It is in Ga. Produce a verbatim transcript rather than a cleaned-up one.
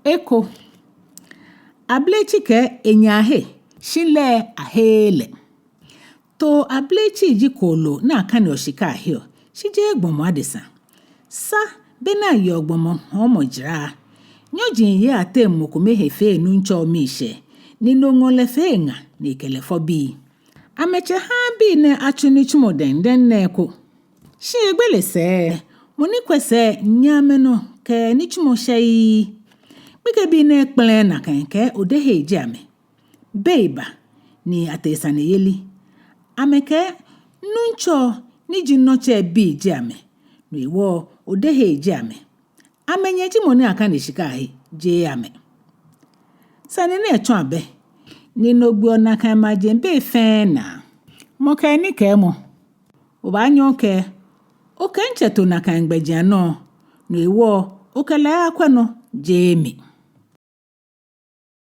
Eko. Abletsi kɛɛ enyɛ ahe, shi lɛ aheee lɛ. Too abletsi ji kooloo ni akaneɔ shika aheɔ, shi jeee gbɔmɔ adesa. Sa be ni ayeɔ gbɔmɔ hɔɔmɔ jara. Nyɔji yei ateŋ mɔ kome he fee enuŋtsɔ miishɛɛ, ni no ŋɔ lɛ fee eŋa ni ekɛ lɛ fɔ bii. Amɛtsɛ haaa bii nɛɛ atsu nitsumɔ dɛndɛŋ nɛɛ eko. Shi egbele sɛɛ, mɔ ni kwɛ sɛɛ nyiɛ amɛnɔ kɛ nitsumɔ shɛii. Gbekɛbii nɛɛ kpɛlɛɛɛ nakai kɛɛ Odehei ji amɛ. Bei ba ni atee saneyeli. Amɛkɛɛ Nuŋtsɔ ni ji nɔtsɛ bii ji amɛ, no hewɔ Odehei ji amɛ. Amɛnyɛ ji mɔ ni akane shika ahe, jeee amɛ. Sane nɛɛ tsɔ abɛ, ni no gbeɔ nakai maji bei fɛɛ naa. Mɔ kɛ enikɛɛmɔ. Obaanyɛ okɛɛ, okɛ mitsɛ to nakai gbɛjianɔ, no hewɔ okɛ lɛ akwɛ nɔ, jeee mi.